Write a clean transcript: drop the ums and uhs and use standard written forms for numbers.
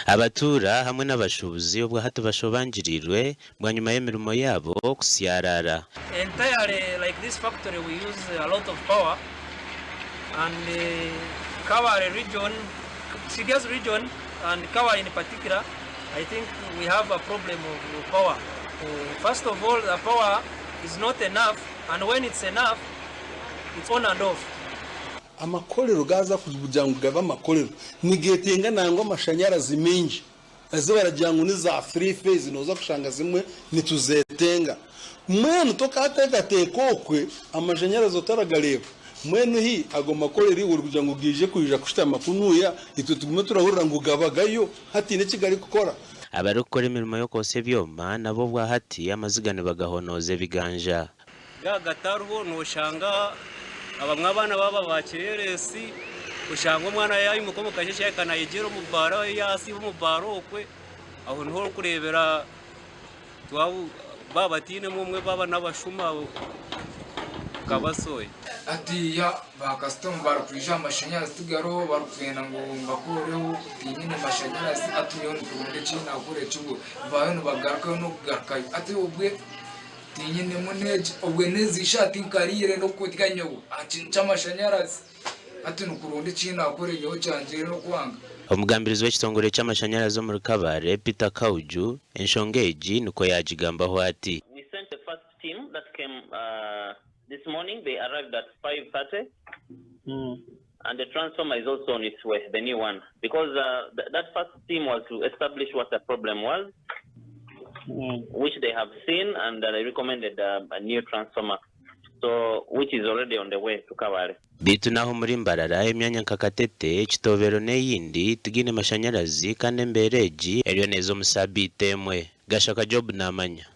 Abatuura hamwe n'abashuubuzi obwahati bashobangiriirwe bwanyima y'emirimo yaabo kusyarara. Entirely like this factory we use a lot of power and Kabale region, Kigezi region and Kabale in particular I think we have a problem of power. First of all the power is not enough and when it's enough it's on and off. Amakorero gaaza kugira ngu gabe amakorero nigetenga nangwa amashanyarazi maingi ezi baragira ngu niza three phase noza kushanga zimwe nituzetenga mbwenu tokateekateeka okwe amashanyarazi otaragareeba mbwenu hi ago makorero iwe orikugira ngu gaije kwija kushutama kunuya itwe tugume turahurira ngu gabagayo hataine eki garikukora. Abarikukora emirimo y'okwotsya ebyoma nabo obwahati amaziga nibagahonooza ebiganja. Gaaba gatariho noshanga abamwe abaana baaba ba kyereresi, oshanga omwana yaimuka omu kasheeshe yahika nayegyera omu baara yasiiba omu baara okwe, aho niho orikureebera baaba batainemu omwe baaba n'abashuma okabasoya. Hatiiya baakasitoma barikwija aha mashanyarazi tigariho barikwenda ngu mbakoreho tinyine mashanyarazi hati nyowe nikuronda eki naakora ekibure baayo nibagarukayo n'okugarukayo hati obwe Tinyinemu n'egi obwe n'ezi shaaha tinkariire n'okurya nyowe aha kintu ky'amashanyarazi hati nikuronda eki naakora nyowe kyangire n'okwanga. Omugambirizi w'ekitongore ky'amashanyarazi omuri Kabale, Peter Kauju, enshonga egi nikwo yaagigambaho ati. We sent the first team that came this morning, they arrived at 5:30 and the transformer is also on its way, the new one, because that first team was to establish what the problem was, which they have seen and they recommended a new transformer, so which is already on the way to Kabale. Beitu n'aha omuri Mbarara, emyanya nka Katete, Kitobero n'eyindi tigaine mashanyarazi kandi embeera egi eriyo neeza omu saabiiti emwe. Gashaka Job naamanya.